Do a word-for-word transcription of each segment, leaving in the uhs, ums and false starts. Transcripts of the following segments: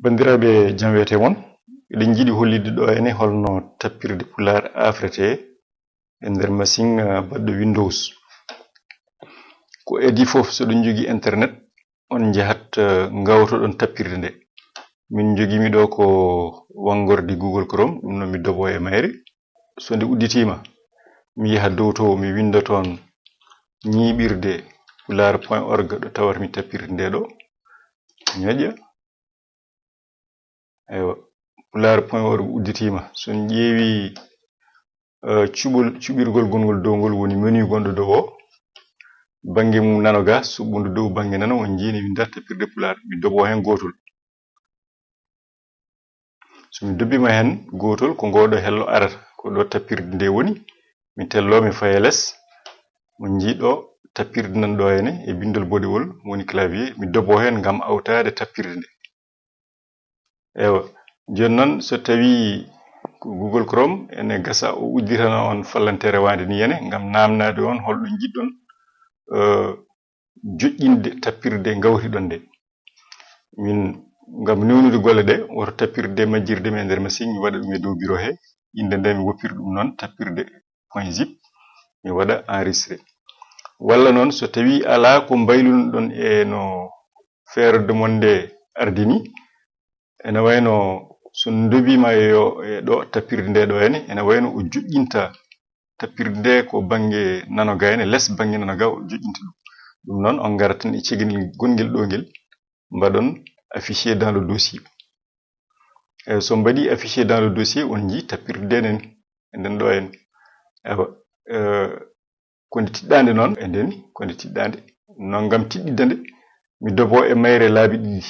Banndiraaɓe, jam wiyetee mon. Eɗen njiɗi hollitde ɗo ene holno tappirde Pulaar aafretee e nder masiŋ, ah, baɗɗo Windows. Ko adii fof, so ɗon njogii internet, on njahat, ah, ngawtoɗon tappirde nde. Min njogii mi ɗo ko wanngorde Google Chrome, ɗum noon mi dobo e mayre. So nde udditiima, mi yaha dow to, mi winnda toon ñiiɓirde pulaar point org ɗo tawata mi tappirde nde ɗo. Ñoƴƴa. Eywa, pulaar point org udditiima. So on ƴeewi, eh, cuɓol, cuɓirgol gongol dow ngol woni menu gonɗo dow o. Bannge mum nano ga, suɓɓundu dow bannge nano, on njii ne winnda tappirde pulaar. Mi dobo heen gootol. So mi dobbiima heen gootol, ko ngooɗo hello arata, ko ɗo tappirde nde woni. Mi tello, mi faya les. On njii ɗo tappirde nan ɗo henne e binndol boɗewol woni clavier. Mi dobo heen ngam awtaade tappirde nde. Eywa, jooni noon so tawii ko Google Chrome, ene gasa o udditana on fallanteere waande ni henne ngam naamnaade on holɗo njiɗɗon, eh, joƴƴinde tappirde ngawriɗon nde. Min, ngam newnude golle ɗe, woto tappirde majjirde mi e nder machine, mi waɗa ɗum e dow biro he. Innde nde mi woppira ɗum noon, tappirde point zip, mi waɗa enregistré. Walla noon, so tawii alaa ko mbaylunoɗon e no feere de mon nde ardini, ene wayno so ndobiima yo e ɗo tappirde nde ɗo henne, ene wayno o joƴƴinta tappirde nde ko bannge nano ga henne, les bannge nano ga o joƴƴinta ɗum. Ɗum noon, on ngarat tan e cegel gongel ɗo ngel, mbaɗon affiché dans le dossier. Eywa, so mbaɗi affiché dans le dossier, on njii tappirde nde nen, e nden ɗo henne. Eywa, eh, ko nde tiɗɗaande noon, e nden, ko nde tiɗɗaande. Noon ngam tiɗɗidde nde, mi dobo e mayre laabi ɗiɗi.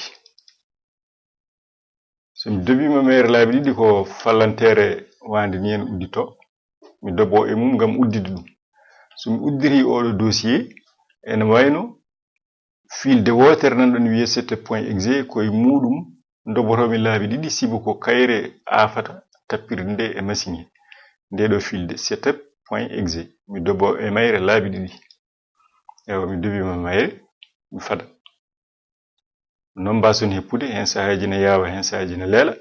So mi dobiima mayre laabi ɗiɗi, ko fallanteere waande ni henne uddito. Mi dobo e mum ngam udditde ɗum. So mi udditii oɗo dossier, ene wayno fiilde wootere nan ɗon wiyee setup point exe, ko e muɗum ndoboto mi laabi ɗiɗi, sibu ko kayre aafata tappirde nde e machine he. Nde ɗo fiilde setup point exe, mi dobo e mayre laabi ɗiɗi. Eywa, mi dobiima mayre, mi fada. Noon mbaason heppude, heen sahaaji ne yaawa, heen sahaaji ne leela.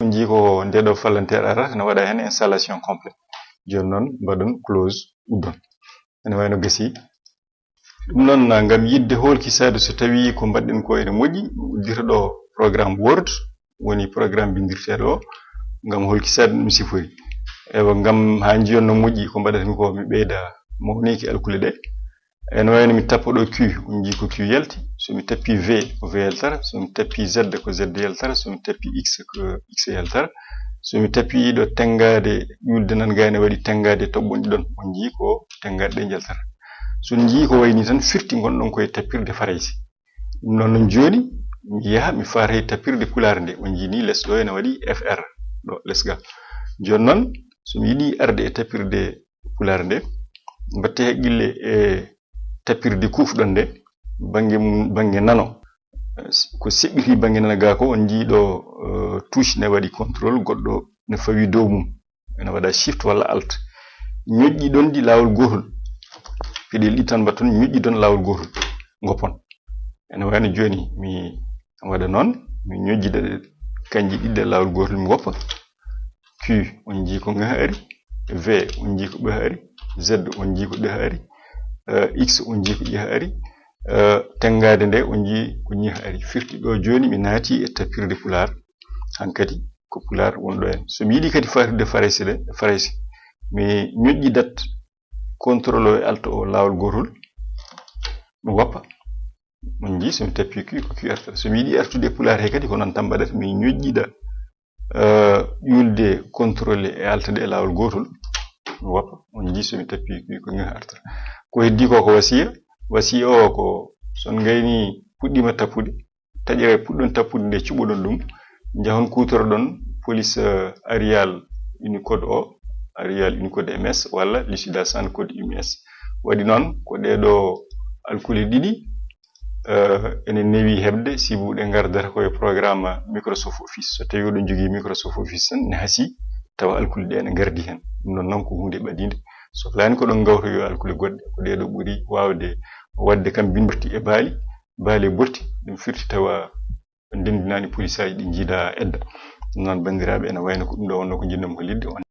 On njii ko nde ɗo fallanteere ara, ene waɗa heen installation complet. Jooni noon mbaɗon close, uddon. Ene wayno gasi. Ɗum noon, ngam yiɗde hoolkisaade so tawii ko mbaɗɗen ko ene moƴƴi, mi uddita ɗo programme Word, woni programme binndirteeɗo o, ngam hoolkisaade ɗum sifori. Eywa, ngam haa njiyon no moƴƴi ko mbaɗatmi ko, mi ɓeyda mawneeki alkule ɗe. Ene wayno mi tappa ɗo Q, on njii ko Q yalti. So mi tappi V, ko V yaltata. So mi tappi Z, ko Z yaltata. So mi tappi X, ko X yaltata. So mi tappi ɗo tenngaade, ƴulde nan ga ene waɗi tenngaade toɓɓon ɗiɗon, on njii ko tenngaade ɗe njaltata. So on njii ko wayni tan firti ngonɗon koye tappirde Farayse. Ɗum noon, noon jooni, mi yaha, mi faata e tappirde Pulaar nde. On njii ni les ɗo ene waɗi F R, ɗo les ga. Jooni noon, so mi yiɗi arde e tappirde Pulaar nde, mbatte haqqille e tappirde kuufɗon nde, bannge mum, bannge nano. Ko seɓɓiti bannge nano ga ko, on njii ɗo, eh, touche ne waɗi contrôle, goɗɗo ne fawi dow mum. Ene waɗa shift walla alt. Ñoƴƴi ɗon ɗi laawol gootol. Peɗel ɗi tan mbatton, ñoƴƴi ɗon laawol gootol. Ngoppon. Ene wayno jooni mi waɗa noon, mi ñoƴƴida ɗe kanji ɗiɗi e laawol gootol, mi ngoppa. Q, on njii ko ngaha ari. V, on njii ko ɓeha ari. Z, on njii ko ɗeha ari. Eh, X, on njii ko ƴeha ari. Eh, tenngaade nde, on njii ko ñeha ari. Firti ɗo jooni mi naati e tappirde Pulaar. Hankadi ko Pulaar wonɗo heen. So mi yiɗi kadi faatude Farayse ɗe, Farayse, mi ñoƴƴidat contrôle o e alt o laawol gootol. Mi woppa. On njii, so mi tappi Q, ko Q artata. So mi yiɗi artude e Pulaar he kadi, ko noon tan mbaɗata. Mi ñoƴƴida, eh, ƴulde contrôle e alt ɗe e laawol gootol. Mi woppa. On njii, so mi tappi Q, ko Q artata. Ko heddii ko, ko wasiya. Wasiya o ko, so on ngayni puɗɗiima tappude, taƴere puɗɗon tappude nde, cuɓoɗon ɗum, njahon kuutoroɗon police, eh, Arial Unicode o, Arial Unicode M S walla Lucida Sans Code U M S. Waɗi noon, ko ɗee ɗo alkule ɗiɗi, eh, ene newi heɓde, sibu ɗe ngardata ko e programme Microsoft Office. So tawii oɗon njogii Microsoft Office tan, ne hasii tawa alkule ɗe ene ngardi heen. Ɗum noon, noon ko huunde ɓadiinde. Sohlaani ko ɗon ngawtoyoo alkule goɗɗe, ko ɗee ɗo ɓuri waawde waɗde kam binndi e baali, baali e borti, ɗum firti tawa ndenndinaani police aji ɗi njiida edda. Ɗum noon, banndiraaɓe, ene wayno ko ɗum ɗo wonno ko njiɗnoo ko liɗɗi on.